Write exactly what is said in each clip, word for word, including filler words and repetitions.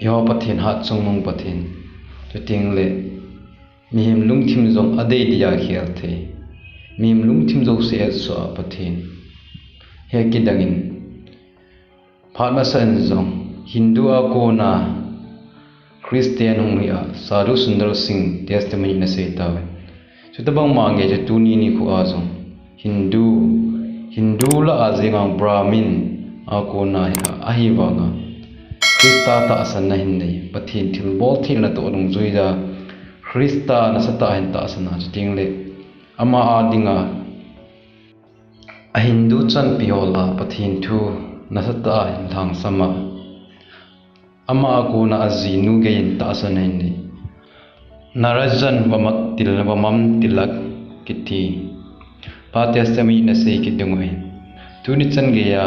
Eiho Pathen hatchungnung Pathen. Chuteng le mihem lungthim jong adei dia khel thei. Mihem lungthim jouse etsoh a Pathen. Hia kidangin phat masa in jong Hindu a kona Christian hung hi a, Sadhu Sundar Singh testimony nasei tauve. Chutabang ma nge chu tuni nikho a jong Hindu, Hindu lah a jeng a Brahmin a kona hi a, ahivanga Christa tahsan na hin nei, Pathen thilbol thei natoh dungjui a Christa nasatah a hin tahsan a, chuteng le ama a dinga a Hindu chanpi ho lah a Pathen thu nasatah a hin lhangsam a, ama a kona ajinu gei in tahsan na hin nei. Narajan Vamat Til-, Vaman Tilak kiti pa testimony nasei kit diu ahi. Tuni chan gei a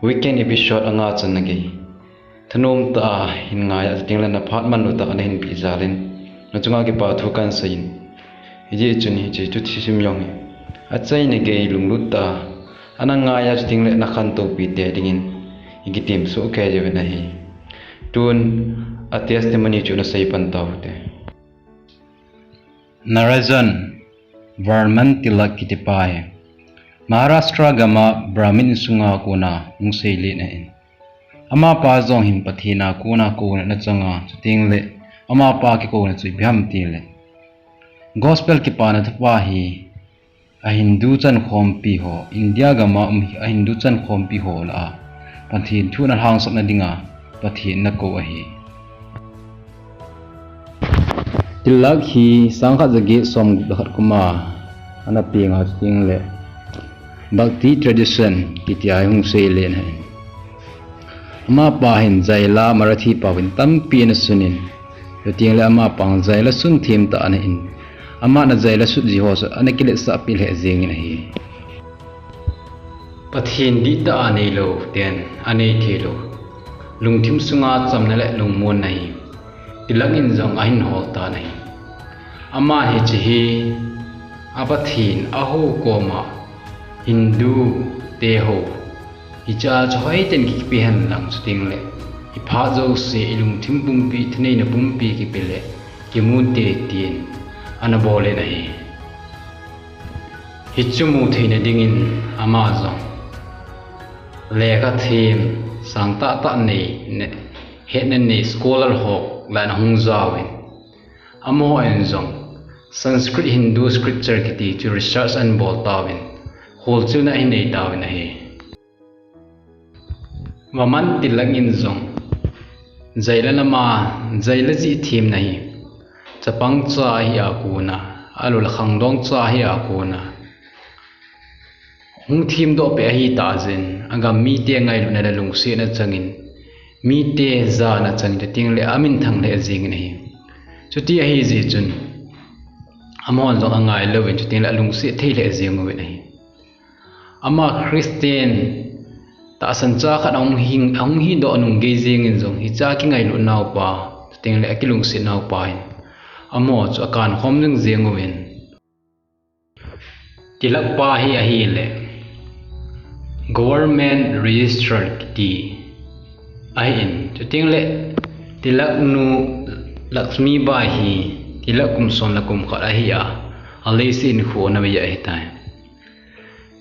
weekend episode anga channa gei thanom tah a hin ngai a, chuteng le na phat manlu tah a na hin peh jal in, na chunga kipa thu kan sei in. Hijeh chun hiche chu thusim jong hi achaina gei lunglut tah a ana ngai a, chuteng le na khantou pi te dingin i kitem soh kei uvin ahi. Tun a testimony chu na sei pan tau te. Narajan Vaman Tilak kiti pa hi Maharashtra gam a Brahmin insunga kona hung seilen ahin. Amapa jong hin Pathen a kona kouna ana chang a, chuteng le amapa kikouna chu ipi ham ti le Gospel Kipana Thupha hi a Hindu chankhompi ho, India gam a um hi a Hindu chankhompi ho lah a Pathen thu ana lhangsap na dinga Pathen ana kou ahi. Tilak hi sangkhat jaget somgup le khat kum a ana peng a, chuteng le Bhakti tradition kiti a hi hung seilen ahin. Amapa hin jaila Marathi pao hin tampi ana sun in, chuteng le amapa hin jaila sun them tah ana hin, ama ana jaila sut ji ho chu ana kiletsah pi lheh jeng in ahi. Pathen dihtah a neilou ten anei theilou lungthim sunga chamna le lungmonna hi Tilak in jong ahin hol tan ahi. Ama hiche hi a Pathen a ho koma Hindu te ho hiche a chu hoiten kipe hen lang, chuteng le i phat jouse, i lungthim pumpi, thaneina pumpi kipe le kimu te tin ana bol in ahi. Hichu mu theina dingin ama jong lekha them sangtah tah nei, ne, hetna nei scholar ho lah a ana hung jaovin, amaho in jong Sanskrit Hindu scripture kiti chu research ana bol tauvin, holchilna ahin nei tauvin ahi. Vaman Tilak in jong jaila lama, jaila jih themna hi chapang cha hi a kona, ahilou le khangdong cha hi a kona hung themdoh peh ahi tah jeh in, agam mite ngailutna le lungsetna changin, mite jana changin, chuteng le aminthang lheh jeng in ahi. Chuti ahi jeh chun amahon jong angai louvin, chuteng le alungset thei lheh jeng uvin ahi. Ama Christian tahsan cha khat ahung hi, ahung hidoh nung gei jeng in jong hiche a kingailut naupa, chuteng le akilungset naupa hin amaho chu akankhom jing jeng uvin. Tilak pa hi ahile government register kiti ahin, chuteng le Tilak nu Lakshmi Bai hi Tilak kum som le kum khat ahi a, aleiset in khu ana vei ahitai.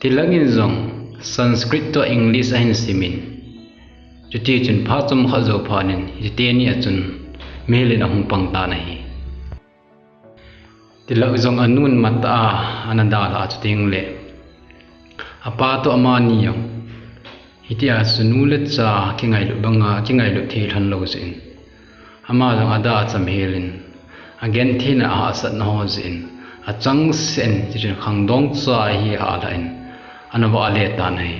Tilak in jong Sanskrit toh English ahin simin, chuti chun phat chomkhat jou phat in hiteni a chun mihil in ahung pang tan ahi. Tilak jong anun matah a ana dalha a, chuteng le apa toh amani jong hitia chu nu le cha kingailut banga kingailut thei lhon lou jeh in, ama jong ada acham hel in, agentheina ahahsatna ho jeh in, achangseh in, chuchun khangdong cha hi ahahlhah in, ana vahle tan ahi.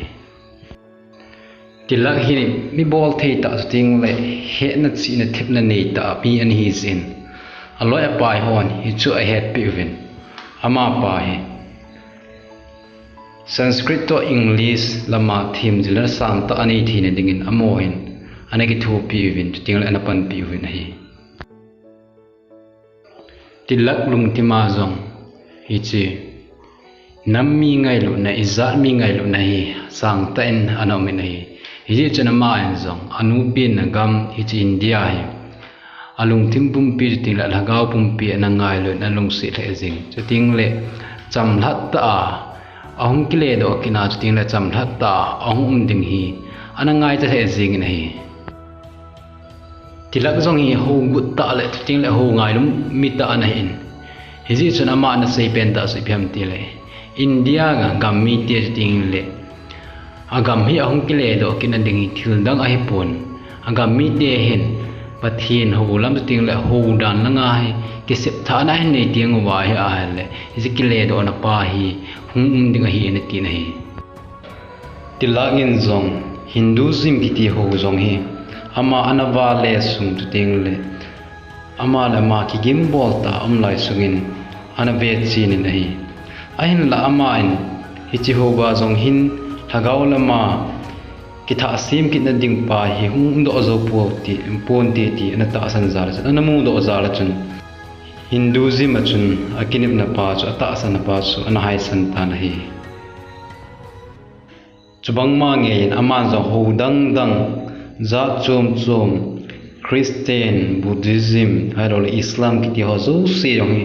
Tilak hi mi bolthei tah, chuteng le hetna chihna thepna nei tah mi ana hi jeh in, aloi apai hon hichu ahetpeh uvin, amapa hi Sanskrit toh English lama themjilna sangtah anei theina dingin amaho hin ana kithopi uvin, chuteng le ana panpi uvin ahi. Tilak lungthima jong hiche nam mi ngailutna, ijat mi ngailutna hi sangtah in ana um in ahi. Hijeh chun aman jong, anu penna gam hiche India hi alungthim pumpi chuteng le alhagao pumpi ana ngailut, ana lungset lheh jing. Chuteng le chamlhat tah a ahung kile doh kit a, chuteng le chamlhat tah a ahung um ding hi ana ngaicha lheh jing in ahi. Tilak jong hi hou got tah le chuteng le hou ngailum mi tah ana hin. Hijeh chun ama ana sei pen tah chu ipi ham tile, India gam mite chuteng le agam hi ahung kile doh kit na ding hi thil dang ahipon, agam mite hin Pathen hou lam chuteng le hou dan langa hi kisep thahna ahin nei teng uva hi ahile, hiche kile dohna pa hi hung um ding ahi ana tin ahi. Tilak in jong Hinduism kiti hou jong hi ama ana vale sung chuteng le ama le ama kigimbol tah a um lai sungin ana ve chen in ahi. Ahinla aman hiche hou a jong hin lhagao lama kithah sem kit na ding pa hi hung um doh jou pon ti, pon ti, ti ana tahsan jal a chun, ana mu doh jal a chun, Hinduism a chun akinepna pa chu, atahsanna pa chu ana haisan tan ahi. Chubang ma ngei in aman jong hou dang dang, jat chom chom, Christian, Buddhism, ahilou le Islam kiti ho jouse jong hi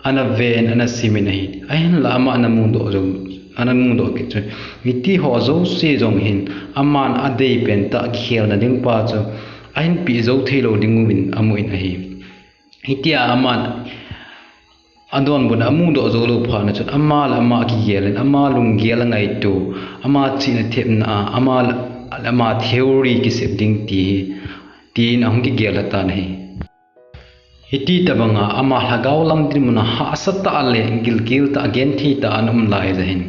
ana ven, ana sim in ahi. Ahinla ama ana mu doh jong, ana mu doh kit chu, hiti ho jouse jong hin aman adei pen tah kikhelna ding pa chu ahin pe jou thei lou ding uvin amu in ahi. Hitia aman adonbut a amu doh jou lou phat na chun ama le ama kigel in, ama lunggel a ngaito, ama chihna thepna a, ama le ama theory kisep ding ti hi, tin ahung kigel tan ahi. Hiti tobang a ama lhagao lam dinmun a hahsa tah le gilkel tah, genthei tah a ana um lai jeh hin,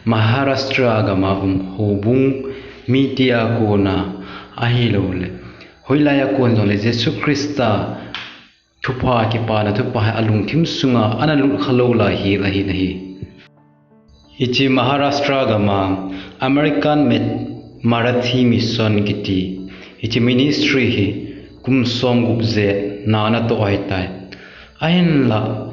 Maharashtra gam a um houbung mite a kon a, ahilou le hoilai a kon jong le Jesu Christa thupha, kipana thupha hi alungthim sunga ana lut kha lou lai hi ahi nahi. Hiche Maharashtra gam a American Met-, Marathi Mission kiti hiche ministry hi kum som gup jet na ana toh ahitai. Ahinla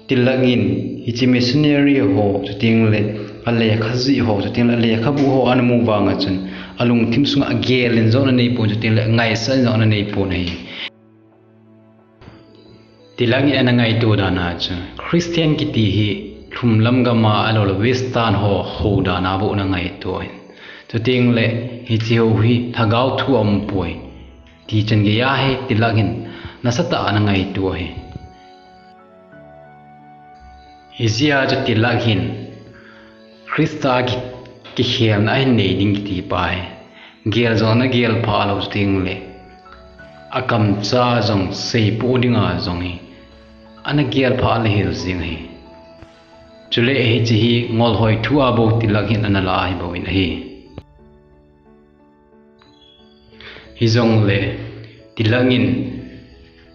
Tilak in hiche missionary ho chuteng le alekha jih ho chuteng le alekhabu ho ana mu vang a chun alungthim sunga gel in jong ana nei pon chuteng le ngaisang in jong ana nei pon ahi. Tilak in ana ngaito dan a chu Christian kiti hi lhumlam gam a ahilou le Western ho hou dan a bou ana ngaito in, chuteng le hiche ho hi lhagao thu aum poi ti chan gei a hi Tilak in nasatah a ana ngaito ahi. Hijeh a chu Tilak hin Christa ki, kikhelna ahin nei ding kiti pa hi gel jong ana gel pha lou chuteng le akamcha jong seipoh dinga jong hi ana gel pha le hel jing ahi. Chule hiche hi ngolhoi thu a bou Tilak hin ana la ahi bou in ahi. Hijongle Tilak in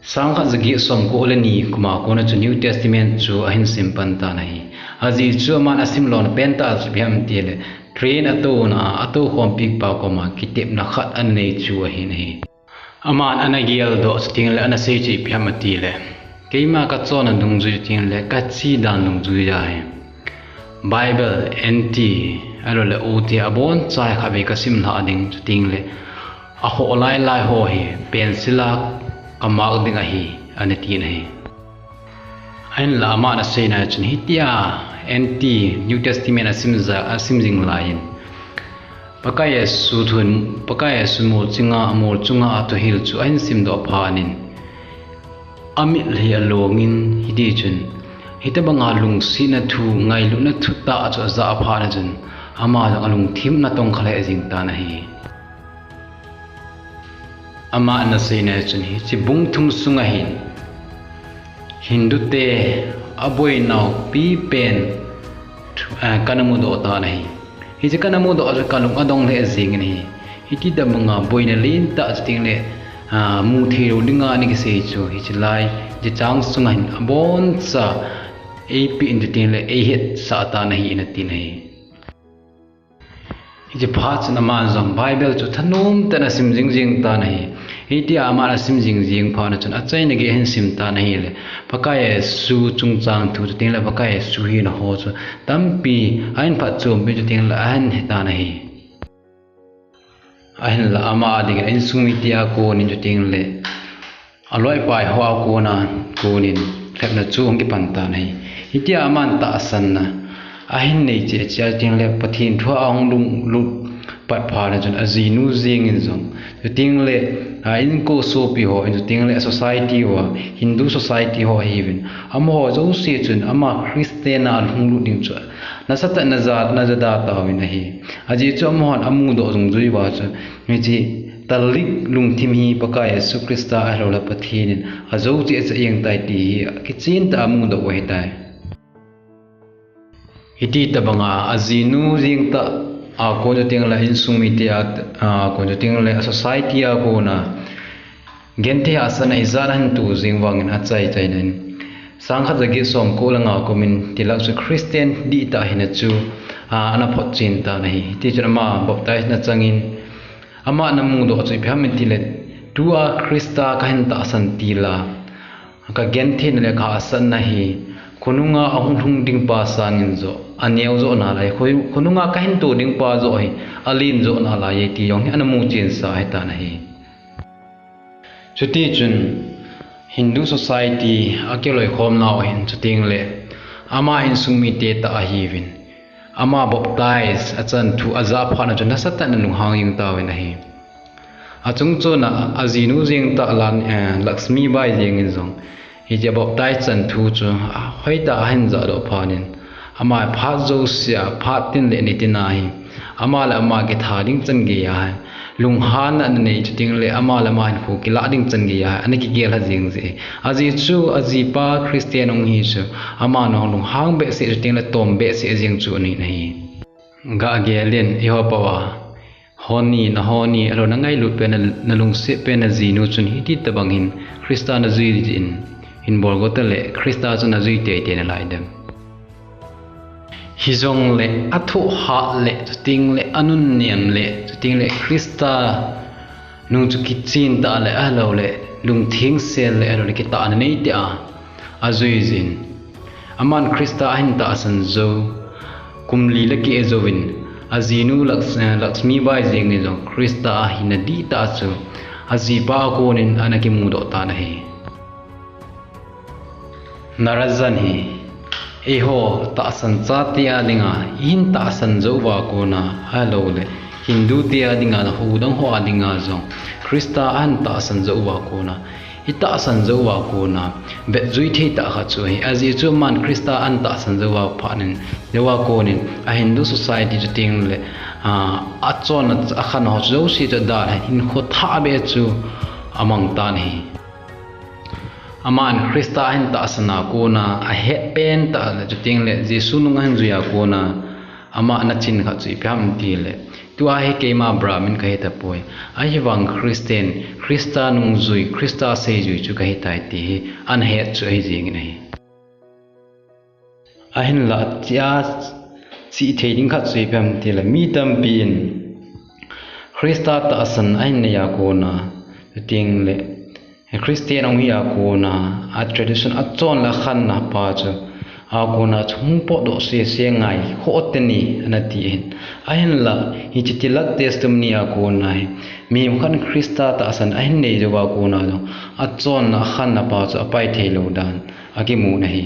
sangkhat jaget somko le ni kum a kon a chu New Testament chu ahin sim pan tan ahi. Ajeh chu aman asim lona pen tah chu ipi ham tile train a touna a, atou khompi pa koma kitepna khat ana nei chu ahi nahi. Aman ana geldoh chuteng le ana sei chu ipi ham atile, keima kachonna dungjui chuteng le kache dan dungjui ahi. Bible, N T, ahilou le O T aboncha hi khatvei kasim lhah ding chuteng le akhoh lai lai ho hi pencil a ka mark ding ahi, ana tin ahi. Ahinla aman aseina chun hitia N T New Testament asim ja, asim jing lai in Pakai Jesu thun, Pakai Jesu mol chunga, mol chunga athuhil chu ahin simdoh phat in amit hi along in hiti chun hitobanga lungsetna thu, ngailutna thu tah chu ajah phat in chun ama jong alungthim ana tongkha lheh jing tan ahi. Aman aseina chun hiche bung thum sunga hin Hindu te aboinau pipen, ah, kana mudoh tan ahi. Hiche kana mudoh a chu kalung adong lheh jing in ahi. Hiti tobanga boina lentah chuteng le, ah, mu thei lou dinga ana kisei chu hiche lai, hiche chang sunga hin aboncha eipeh in chuteng le eihetsah tan ahi, ana tin ahi. Hiche phat chun aman jong Bible chu thanom tah in asim jing jing tan ahi. Hitia aman asim jing jing phat chun achaina gei ahin sim tan ahile, Pakai Jesu chungchang thu chuteng le Pakai Jesu hina ho chu tampi ahin phatchompi chuteng le ahin he tan ahi. Ahinla ama adingin a insung mite a konin chuteng le aloipai ho a kona konin lhepna chu hung kipan tan ahi. Hitia aman tahsanna ahin nei cheh cheh a chuteng le Pathen thu a hung lunglut pat phat na chun ajinu jengin jong chuteng le a inko sopi ho in chuteng le a society ho, Hindu society ho ahiuvin, amaho jouse chun ama Christian a lunglut ding chu nasatah in aja, aja da tauvin ahi. Ajeh chu amahon amudoh dungjui uva chu hiche talik lungthim hi Pakai Jesu Christa ahilouleh Pathen in ajou cheh cheh jeng tai ti hi kichen tah a amudoh u ahitai. Hiti tobanga ajinu jeng tah a kon chuteng le insung mite a, a kon chuteng le a society a kona genthei hahsatna ijat a ahin toh jeng vangin achai chaina in, sangkhat jaget somko le nga kumin Tilak chu Christian dihtah hina chu, a, ana photchen tan ahi. Hiti chun ama baptize na changin ama ana mudoh chu ipi ham itile, tua Christa kahin tahsan tila, kagentheina le kahahsatna hi khonunga ahung lhung ding pa sangin joh aneo joh nalai, khonunga kahin toh ding pa joh hi alen joh nalai e ti jong hi ana muchen sa ahitan ahi. Chutichun Hindu society a kiloikhomnau hin chuteng le ama insung mite tah ahiuvin, ama baptize achan thu ajah phat na chun nasatah in alunghang jeng tauvin ahi. Achungchona ajinu jeng tah Lan, eh, Lakshmibai jengin jong hiche baptize chan thu chu hoitah a ahin jahdoh phat in, ama phat jousea phat tin le nitin a hi ama le ama kitha ding chan geiya hi lunghanna ana nei chuteng le ama le ama hinkho kilah ding chan geiya hi ana kigel lha jeng jeh e. Ajeh chu ajipa Christian ahung hi chu ama jong lunghang behseh chuteng le tom behseh jeng chu ahin ahi. Gah gel in eiho pao a, honi, nahoni, ahilou nangailut pen, na, nalungset pen najinu chun hiti tobang hin Christa najui jeh in hin bol got tale Christa chu najui teitei nalai dem? Hijongle athoh hat le chuteng le anunnem le chuteng le Christa nung chu kichen tah le ahilouleh lungthengsel le ahilouleh kitahna neitah a ajui jeh in, aman Christa ahin tahsan jou kum li le keh jouvin ajinu Laks-, eh, Lakshmibai jengin jong Christa ahina dihtah chu ajipa a konin ana kimudoh tan ahi. Narajan hi eiho tahsan chate a dinga ihin tahsan jou uva kona ahilouleh Hindu te a dinga le hou dang ho a dinga jong Christa ahin tahsan jou uva kona, itahsan jou uva kona vetjui thei tah khat chu ahi. Ajeh chu aman Christa ahin tahsan jou uva phat in, jou uva konin a Hindu society chuteng le, a, achon a, akhan ho jouse chu adan ahin, hinkho thah beh chu amang tan ahi. Aman Christa ahin tahsan a kona ahet pen tah le chuteng le Jesu nung ahin jui a kona ama ana chin khat chu ipi ham itile, tua hi keima Brahmin kahi tapoi, ahivang Christian, Christa nungjui, Christa seijui chu kahitai ti hi ana het chu ahi jengin ahi. Ahinla, achea chih thei ding khat chu ipi ham itile, mi tampin Christa tahsan ahin nei a kona, chuteng le Christian ahung hi a kona, a tradition achon le akhanna pa chu a kona chu hung potdoh sese ngai khoh teni ana ti ahin. Ahinla hiche Tilak testimony a kona hi mihem khat in Christa tahsan ahin nei jou uva kona jong achon le akhanna pa chu apai thei lou dan akimun ahi.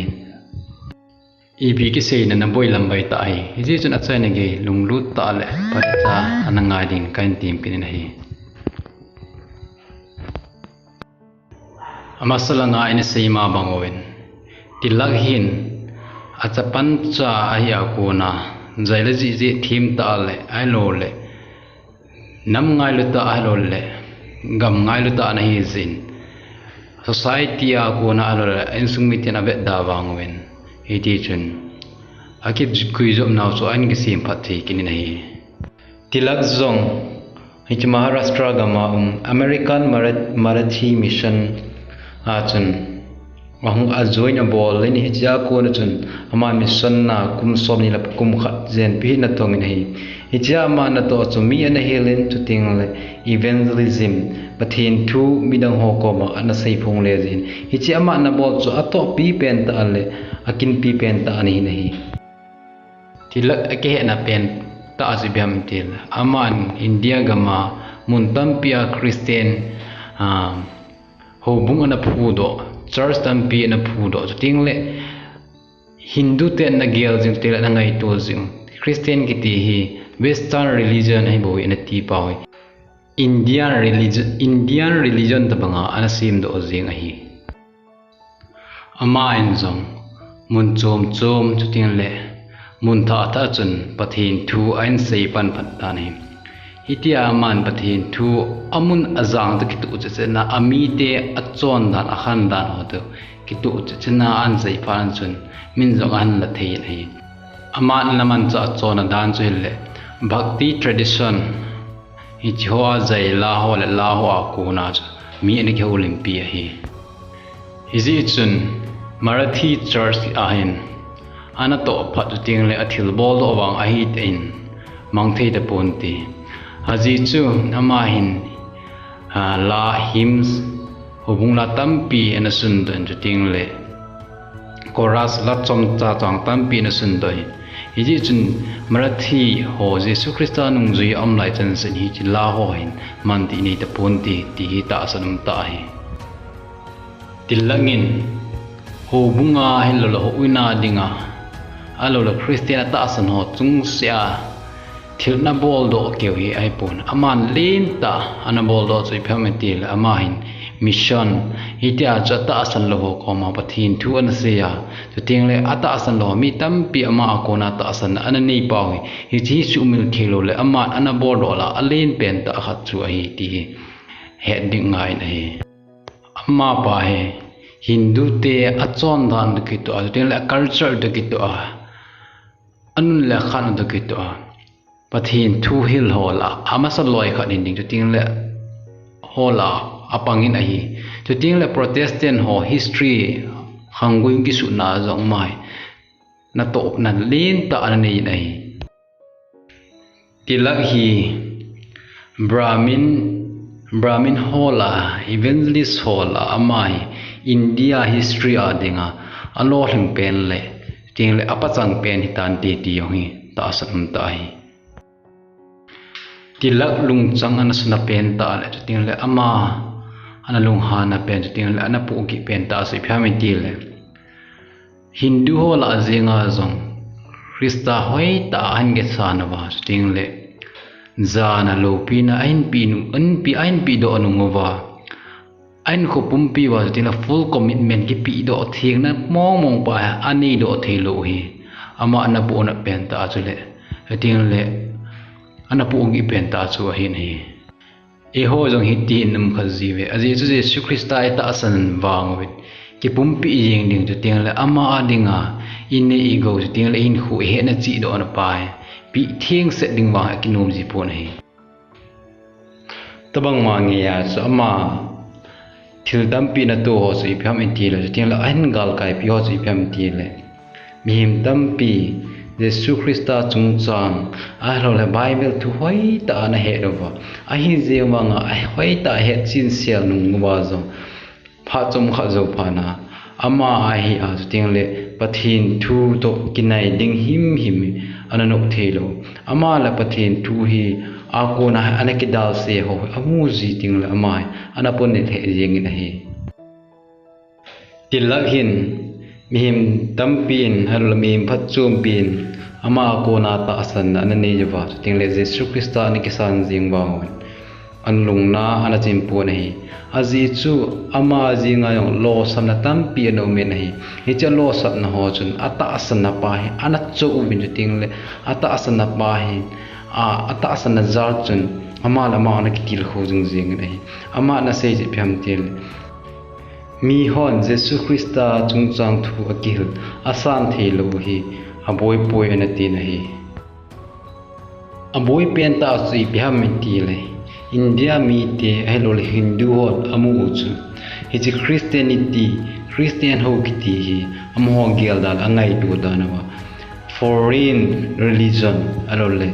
Ipi kiseina naboi lam bai tah ahi. Hijeh chun achaina gei lunglut tah le phatechan ana ngai dingin kahin tem kit in ahi. Amasa langa ina sei ma bang uvin, Tilak hin achapan cha ahi a kona, jai le jih jeh them tah le ahilouleh nam ngailu tah ahilouleh gam ngailu tah ana hi jeh in, society a kona ahilouleh insung miten avetda vang uvin, hiti chun akiguijopnau chu ahin kisem phat thei kit in ahi. Tilak jong hiche Maharashtra gam a um American Mara-, Marathi Mission a chun ahung a join abol in, hichea kona chun ama mission na kum somni le kum khat jen pi hi ana tong in ahi. Hichea ama natoh chu mi ana hil in, chuteng le evangelism, Pathen thu midang ho koma ana seiphong le jeh in, hiche ama nabol chu atohpi pen tah le akinpi pen tah ana hin ahi. Tilak akihetna pen Tah a chu ipi ham itile, aman India gam a mun tampi a Christian, ah, houbung ana phudoh, church tampi ana phudoh, chutengle Hindu ten ana gel jing, chutengle ana ngaito jing. Christian kiti hi Western religion ahi bou hi ana ti pau hi. Indian religion, Indian religion tobanga ana semdoh jing ahi. Aman jong mun chom chom, chutengle mun thah thah chun Pathen thu ahin sei pan pan tan ahi. Hitia aman Pathen thu amun ajang toh kitoh cheh cheh na, amite achon dan, akhan dan ho toh kitoh cheh cheh na ahin sei phat chun min jong ahin la thei in ahi. Aman ana manchah chonna dan chu hile, bhakti tradition, hiche ho a jai la ho le la ho a kona chu mi ana kihoulimpi ahi. Hijeh chun Marathi Church a hin ana toh phat chutengle athilbol doh vang ahi tah in mang thei tapon te. Ajeh chu ama hin, ah, la, hymns, houbung la tampi ana sundoh in, chutengle chorus, la chomcha chang tampi ana sundoh in. Hijeh chun Marathi ho Jesu Christa nungjui a um lai chan seh in hiche la ho hin man ding inei tapon te, ti hi tahsan um tah ahi. Tilak in, houbung a hilou le houin a dinga, ahilou le Christian atahsan ho chungchang a thil ana boldoh keu hi ahipon, aman lentah a ana boldoh chu ipi ham itile, ama hin mission, hitia chu atahsan lou ho koma Pathen thu ana sei a, chutengle atahsan lou mi tampi ama a kona tahsan ana nei pau hi. Hiche hi sumil thei lou le aman ana boldoh la alen pen tah khat chu ahi ti hi het ding ngai in ahi. Amapa hi Hindu te achon dan toh kitoh a, chutengle a culture toh kitoh a, anun le akhan toh kitoh a, Pathen thu hil ho lah a amasa loi khat hin ding, chutengle ho lah a apang in ahi. Chutengle Protestant ho history, khanggui kisuhna jong ama hi natohna lentah ana nei in ahi. Tilak hi Brahmin, Brahmin ho lah a, evangelist ho lah a, ama hi India history a dinga alolhing pen le, chutengle apachang pen hitan te ti jong hi tahsan um tah ahi. Tilak lungchang ana suna pen tah le, chutengle ama ana lunghana pen, chutengle ana pohgih pen tah chu ipi ham itile, Hindu ho lah a jenga jong Christa hoitah a ahin gelsan uva, chutengle jana loupina ahin pe nung, ahin pe, ahin pedoh nung uva, ahinkho pumpi uva, chutengle full commitment, kipedoh thengna mong mong pa anei doh thei lou hi ama ana pohna pen tah chule, chutengle ana pohgih pen tah chu ahin ahi. Eiho jong hitin um kha jiuve. Ajeh chu Jesu Christa itahsan vang uvin, kipumpi jeng ding, chutengle ama a dinga inei igou, chutengle ihinkho ihetna chihdohna pa hi peh thengset ding vang akinom ji pon ahi. Tobang ma ngeiya chu ama thil tampi ana toh ho chu ipi ham itile, chutengle ahin galkaipi ho chu ipi ham itile, mihem tampi Jesu Christa chungchang, ahilou le Bible thu hoitah a ana het uva, ahi jeng vanga hoitah a ahet chensel nung uva jong, phat chomkhat jou phat a, ama ahi a, chutengle Pathen thu toh kinai ding himhim ana noh thei lou. Ama le Pathen thu hi a kona ana kidalse ho amu ji tengle ama hi ana pon nit lheh jeng in ahi. Tilak hin, mihem tampin, ahilou le mihem phatchompin ama a kona tahsanna ana nei uva, chutengle Jesu Christa ana kisan jeng vang uvin, ana lungna ana chim pon ahi. Ajeh chu ama jenga jong losapna tampi ana um in ahi. Hiche losapna ho chun atahsanna pa hi ana cho uvin, chutengle atahsanna pa hi, a, atahsanna jal chun ama le ama ana kitilkhou jing jeng in ahi. Ama ana sei chu ipi ham itile, mihon Jesu Christa chungchang thu akihil asan thei lou hi aboipoi ana tin ahi. Aboi pen tah chu ipi ham itile, India mite ahilou le Hindu hon amu u chu, hiche Christianity, Christian ho kiti hi amaho gel dan, angaito dan uva foreign religion, ahilou le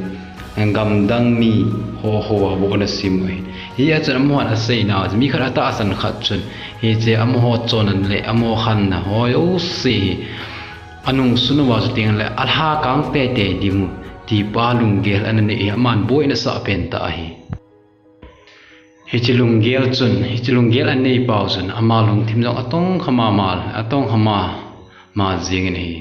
gamdang mi ho hoa bou ana sim u ahi. Hia chun amahon aseina chu, mi khat atahsan khat chun hiche amaho chonna le amaho khanna ho jouse hi anungsun uva, chutengle alhakang teitei ding u, tipa lunggel ana nei hi aman boina sah pen tah ahi. Hiche lunggel chun, hiche lunggel anei pau chun ama lungthim jong atong kha mama, atong kha mama jingin ahi.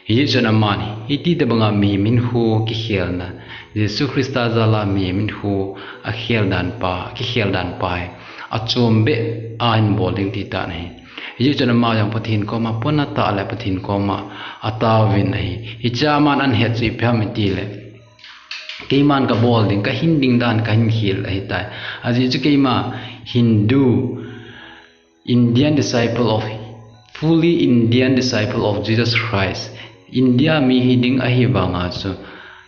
Hijeh chun aman hiti tobanga mihem hinkho kikhelna, Jesu Christa jala mihem hinkho akhel dan pa, kikhel dan pa hi achom beh a ahin bol ding ti tah ahi. Hijeh chun ama jong Pathen koma pona tah le Pathen koma ataovin ahi. Hichea aman ahin het chu ipi ham itile, keiman kabol ding, kahin ding dan kahin khel ahitai. Ajeh chu keima Hindu, Indian disciple of, fully Indian disciple of Jesus Christ. India mi hiding ahivanga chu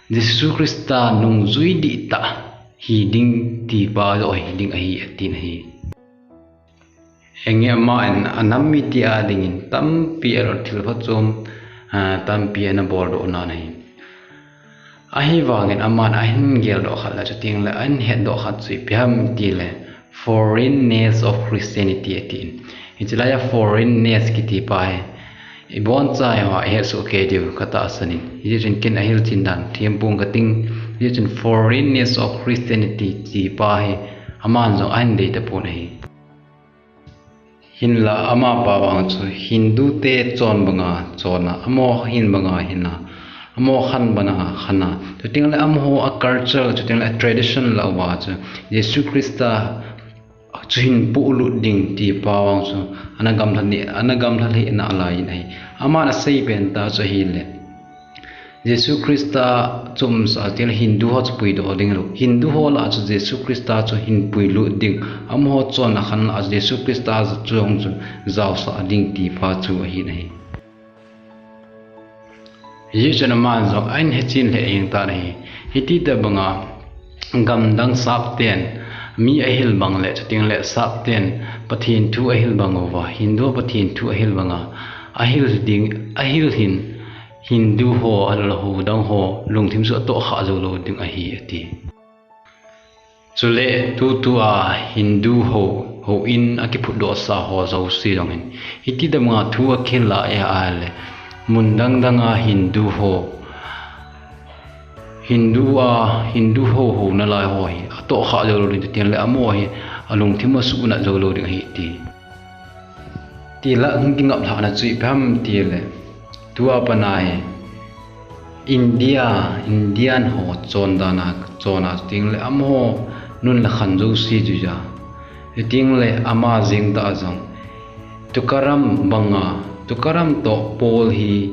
Jesu Christa nungjui dihtah hiding tipa joh hiding ahi atin ahi. Enge aman anam mite a dingin tampi alol thil phachom, ah, tampi ana boldoh nan ahi. Ahivangin aman ahin geldoh khat le chuteng le ahin hetdoh khat chu ipi ham itile foreignness of Christianity atin. Hiche laia foreignness kiti pa hi ibonchauva ihet soh kei diu katahsan in. Hijeh chun ken ahilchen dan thempon kating. Hijeh chun foreignness of Christianity tipa hi aman jong ahin dei tapon ahi. Hinla amapa vang chu Hindu te chon banga chona, amaho hin banga hina, amaho khan banga khana, chuteng le amaho a culture, chuteng le a tradition lah uva chu Jesu Christa chu hin polut ding tipa vang chu ana gamlha ni, ana gamlha lheh nalai in ahi. Aman asei pen tah chu ahile, Jesu Christa chu umsah a chuteng le Hindu ho chu puidoh ding hilou. Hindu ho lah a chu Jesu Christa chu hin puilut ding. Amaho chonna khan lah a chu Jesu Christa chu jong chu jaosah ding tipa chu ahin ahi. Hijeh chun aman jong ahin hechen lheh jeng tan ahi. Hiti tobanga gamdang sapten mi ahil bang le chuteng le sapten Pathen thu ahil bang uva, Hindu Pathen thu ahil banga ahil ding, ahil hin Hindu ho, alol ho dang ho lungthim chu atohkhah jou lou ding ahi ati. Chule tutua Hindu ho, houin akiphutdohsa ho jouse jong hin hiti tobanga thu akhel lai ahile, mun dang danga Hindu ho, Hindu a, Hindu ho houna lai ho hi atohkhah jou lou ding, chuteng le amaho hi alungthim asuhnat jou lou ding ahi ti. Tilak hung kingaplhahna chu ipi ham itile, tua pat a hi India, Indian ho chon dan a, chon a chuteng le amaho nun le khan jouse juija, chuteng le ama jeng tah a jong Tukaram banga, Tukaram toh Paul hi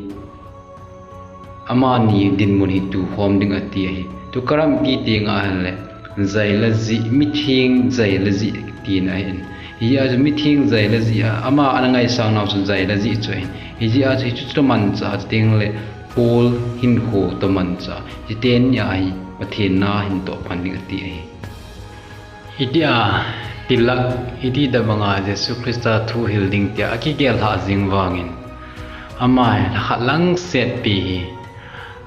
amani dinmun hi tukhom ding ati ahi. Tukaram kiti teng ahile, jaila jih, mitheng jaila jih tina ahin. Hijeh a chu mitheng jaila jih a, ama ana ngaisang nau chu jaila jih chu ahin. Hijeh a chu hichu toh manchah, chuteng le Paul hinkho toh manchah, hiteni a hi Pathen na hin toh pan ding ati ahi. Hitia tilak, hiti tobanga Jesu Christa thu hil ding tia akigel lhah jeng vangin, ama hi lhakhat lang setpi hi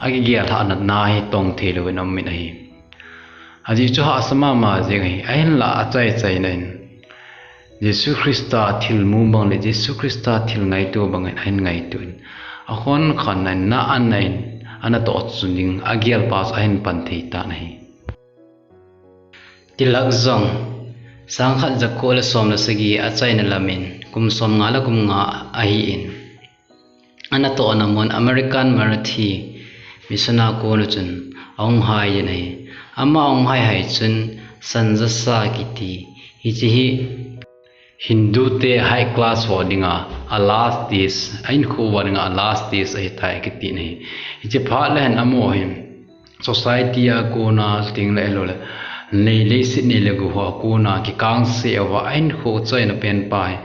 akigel lhahna hi tong thei louvin aum in ahi. Ajeh chu hahsa mama jeng ahi, ahinla achai chaina in Jesu Christa thil mu bang le Jesu Christa thil ngaito bangin ahin ngaito in, akhon khan in, na an in, ana toh chun ding agel pa chu ahin pan thei tan ahi. Tilak jong, sangkhat jako le som le sagi achaina lamin, kum somnga le kum nga ahin, ana tohna mun American Marathi Mission a kona chun ahung hai in ahi. Ama ahung hai hai chun Sanjasa kiti, hiche hi Hindu te high class ho dinga a last days, ahinkho uva dinga a last days ahitai kiti ahi. Hiche phat le hin amaho hin society a kona chuteng le ahilou le, nei leiset nei le gou ho a kona kikangse uva ahinkho chaina pen pa hi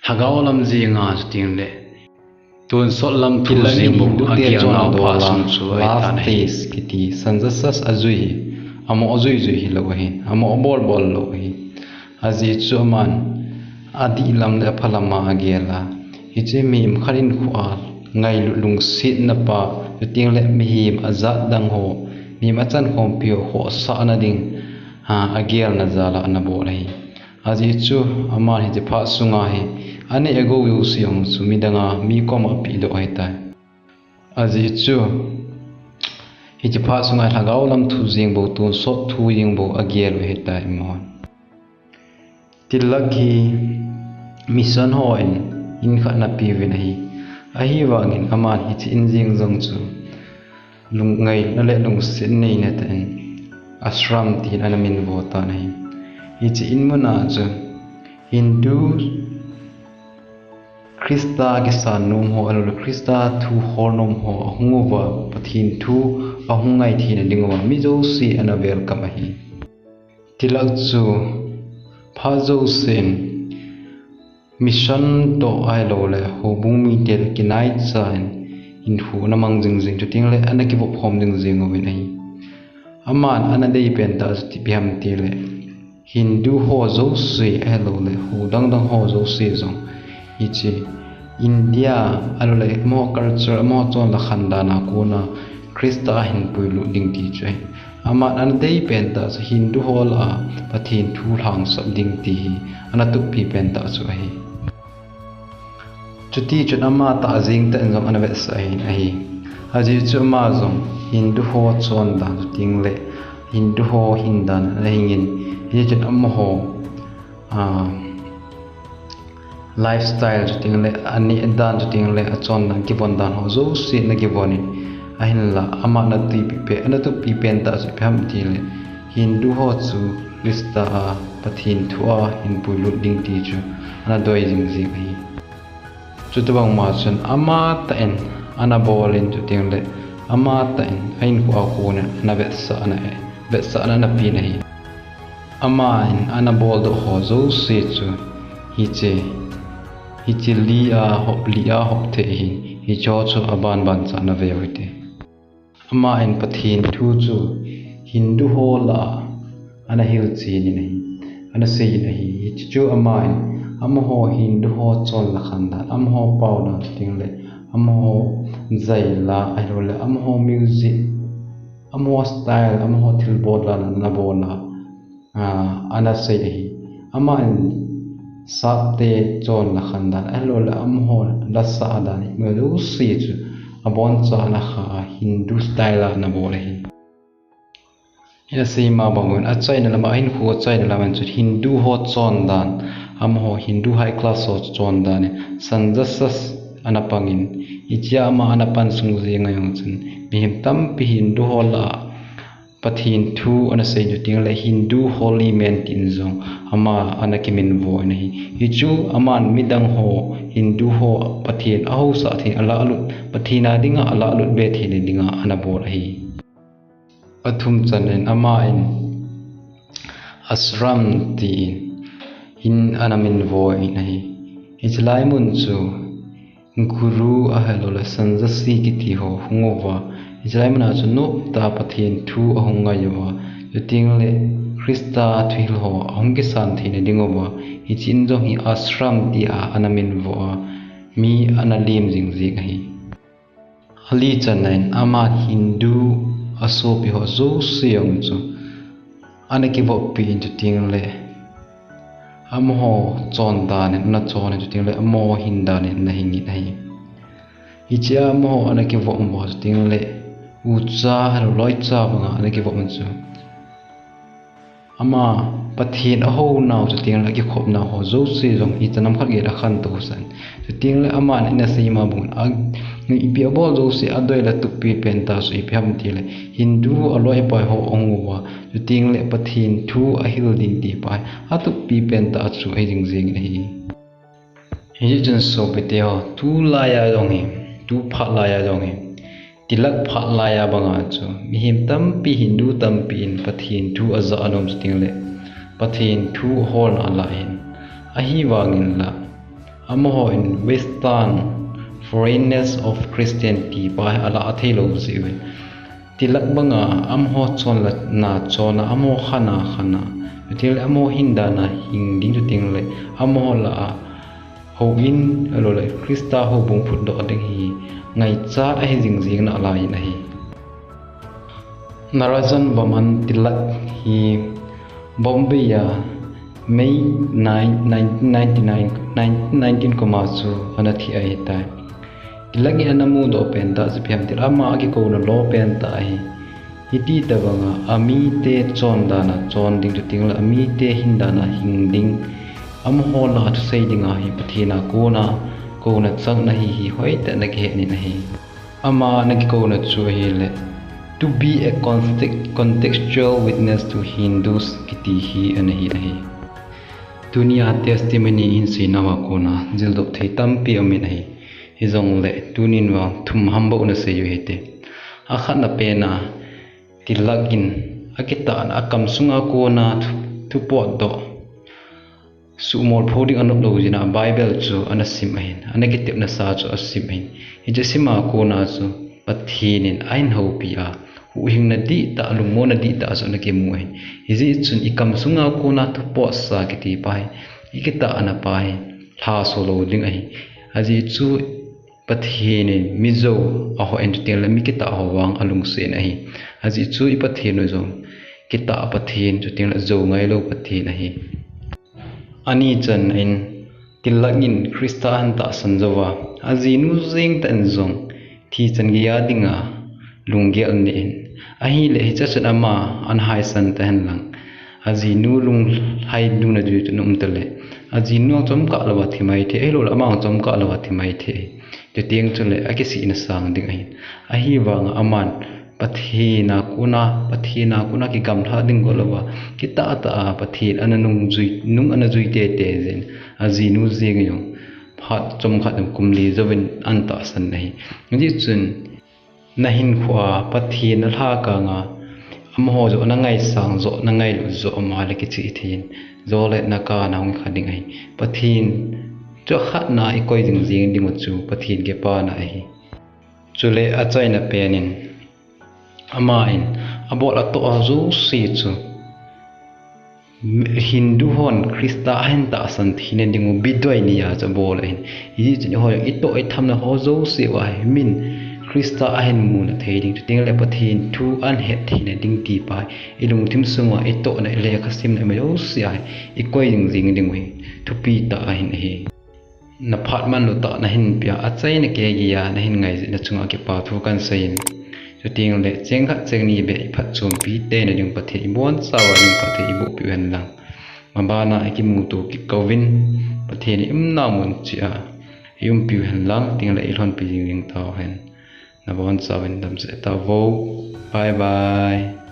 lhagao lam jenga chuteng le tonsot lam thu jeng bou a gelnau pa sung chu ahitan ahi. Last days kiti Sanjasa ajui hi, amo ajui jui hilou ahi, amo abol bol lou ahi. Ajeh chu aman adih lam le apha lam a agel a, hiche mihem khat hinkho a ngailut lungsetna pa, chuteng le mihem ajat dang ho, mihem achan khompi ho khohsahna ding, ha, agelna jal a ana bol ahi. Ajeh chu aman hiche phat sunga hi anei agou jouse jong chu midang a, mi koma apehdoh ahitai. Ajeh chu Hiche phat sunga lhagao lam thu jeng bou, tonsot thu jeng bou agel u ahitai amahon. Tilak hi mission hon in khat ana peuvin ahi. Ahivangin aman hiche in jeng jong chu lungngaina le lungset neina tah in ashram tin ana minvo tan ahi. Hiche in muna chu Hindu Christa kisan nom ho, ahilouleh Christa thu hol nom ho ahung uva, Pathen thu ahung ngai theina ding uva mi jouse ana welcome ahi. Tilak chu phat jousen mission toh ahilouleh houbung mite le kinaicha in hinkho ana mang jing jing, chuteng le ana kivop khom jing jing uvin ahi. Aman ana dei pen tah chu ipi ham itile Hindu ho jouse ahilouleh ho dang dang ho jouse jong hiche India ahilouleh amaho culture, amaho chonlakhan dan a kona Christa a hin puilut ding ti chu ahi. Aman ana dei pen tah chu Hindu ho lah a Pathen thu lhangsap ding ti hi ana tupi pen tah chu ahi. Chuti chun ama tah jeng tah in jong ana vetsah ahin ahi. Ajeh chu ama jong Hindu ho chondan chuteng le Hindu ho hindan ana hingin, hichun amaho, ah, lifestyle chuteng le aneh dan chuteng le achondan kivon dan ho jouse ana kivon in, ahinla ama ana tupi pen, ana tupi pen tah chu ipi ham itile Hindu ho chu Christa a Pathen thu a hin puilut ding ti chu ana doi jing jing ahi. Chutobang ma chun ama tah in ana bol in chuteng le ama tah in ahinkho a kon in ana vetsahna, vetsahna ana pen ahi. Aman ana boldoh ho jouse chu hiche, hiche li a hop, li a hop thei ahin, hiche ho chu aban ban cha ana veu hite. Aman Pathen thu chu Hindu ho lah a ana hilchen in ahi, ana sei in ahi. Hiche chu aman amaho Hindu ho chonlakhan dan, amaho pao dan chuteng le amaho jaila ahilouleh amaho music, amaho style, amaho thilbol dan ana bol a, ah, ana sei ahi. Aman sapte chonlakhan dan ahilouleh amaho la sah dan hi mi jouse chu abon cha ana kha a Hindu style a ana bol ahi. Ina sei ma bang un achaina lam a, ahinkho achaina lam a chu Hindu ho chondan, amaho Hindu high class ho chondan in sungjassas ana pang in, hiche a ama ana pan sung jeng a jong chun mihem tampi Hindu ho lah a Pathen thu ana sei chuteng le Hindu holy man tin jong ama ana kiminvo in ahi. Hichu aman midang ho, Hindu ho Pathen a hausah thei, ala lut, Pathen a dinga ala lut be thei ding a ana bol ahi. Pathum chan in aman ashram tin in ana minvo in ahi. Hiche lai mun chu Guru ahilouleh Sannyasi kiti ho hung uva, hiche lai mun a chu noptah a Pathen thu ahung ngai uva, chuteng le Christa thuhil ho ahung kisan theina ding uva, hiche in jong hi ashram tia ana minvo a, mi ana lem jing jing ahi. Ali chan in aman Hindu asopi ho jouse jong chu ana kivoppi in chuteng le amaho chondan in ana chon in chuteng le amaho hindan in ana hing in ahi. Hiche a amaho ana kivop uva chuteng le ucha, loicha banga ana kivop un chu ama Pathen ahou nau chuteng le akikhop nau ho jouse jong hiche nam khat gei a khantou sah in. Chuteng le aman ina sei ma bang un a, ipi abol jouse adei le tupi pen tah chu ipi ham itile Hindu aloi apai ho ahung uva, chuteng le Pathen thu ahil ding ti pa hi atupi pen tah chu ahi jing jing in ahi. Hichun sopite ho, tulai a jong hi, tu phat lai a jong hi, Tilak phat lai a banga chu mihem tampi, Hindu tampi in Pathen thu aja anom chuteng le Pathen thu aholna lai in, ahivangin la amaho in Western, foreignness of Christianity pa hi ala athei lou jeh uvin, Tilak banga amaho chonlakhan a chon a, amaho khan a khan a, chuteng le amaho hindan a hing ding chuteng le amaho lah a houin, ahilouleh Christa houbung phutdoh ding hi ngaichat ahi jing jing nalai in ahi. Narayan Vaman Tilak hi Bombay a May nine, nineteen ninety-nine, nineteen nineteen kum a chu ana thi ahitai. Tilak hi ana mudoh pen tah chu ipi ham itile ama akikouna lou pen tah ahi. Hiti tabanga amite chondan a chon ding, chuteng le amite hindan a hing ding, amaho lah a thusei ding ahi, Pathen a kona kouna chang nahi hi hoitah in nakihet in ahi. Ama nakikouna chu ahile, "To be a context- contextual witness to Hindus" kiti hi ana hi ahi. Tunia testimony hin seinau a kona jildoh thei tampi aum in ahi. Hijongle tunin vang thum ham bou nasei u hite. Akhatna pen a, Tilak in akitahna a kamsunga kona thu- thupotdoh suhmolpho ding anop lou jeh in a Bible chu ana sim ahin, ana kitepna sa chu asim ahin. Hiche sima kona chu Pathen in ahin houpi a, huhhingna dihtah, lungmonna dihtah chu ana kimu ahin. Hijeh chun ikamsunga kona thupotsa kiti pa hi, ikitahna pa hi lhaso lou ding ahi. Ajeh chu Pathen in mi jou ahoh in, chuteng le mi kitah ho vang alungset ahi. Ajeh chu i Pathen u jong kitah Pathen, chuteng le jou ngailou Pathen ahi. Ani channa in, Tilak in Christa ahin tahsan jouva, ajinu jeng tah in jong thi chan geiya dinga lunggel anei in, ahile hiche chun ama ana haisan tahen lang, ajinu lunglhai nuna jui chu um tale, ajinu jong chomkhat louva thi mai thei, ahilouleh ama jong chomkhat louva thi mai thei. Chuteng chule akisihna sang ding ahi. Ahivanga aman Pathen a kona, Pathen a kona kigamlha ding go louva, kitah tah a Pathen ana nungjui, nung ana jui teitei jeh in, ajinu jeng jong phat chomkhat in kum li jouvin ana tahsan ahi. Hijeh chun nahinkhoa Pathen nalhakang a, amaho joh nangaisang joh, nangailut joh, ama le kichih thei in, jo le naka nahung kha ding ahi. Pathen chu akhatna ikoi jing jing diu chu Pathen kipana ahi. Chule achaina pen in, ama in abol atoh a jouse chu Hindu hon Christa ahin tahsan theina diu bidoi nia chu abol ahin. Hijeh chun eiho jong itoh ithamna ho jouse uva hi min Christa ahin muna thei ding, chuteng le Pathen thu ahin het theina ding ti pa hi ilungthim sunga itohna, ilekha simna, ima jouse a hi ikoi jing jing diu hi thupi tah ahin ahi. Naphat manlu tah nahin pea, achaina kei geiya nahin ngai jeh in nachunga kipa thu kahin sei in. Chuteng le cheng khat cheng ni beh iphatchompi teina ding Pathen in ibonchauva ding Pathen in eibohpiu hen lang. Mabana ikimuto kit uvin Pathen in iumna mun cheh a eiumpiu hen lang, chuteng le eilhonpi jing jing tauhen. Nabonchauvin damsel tauvo. Bye bye.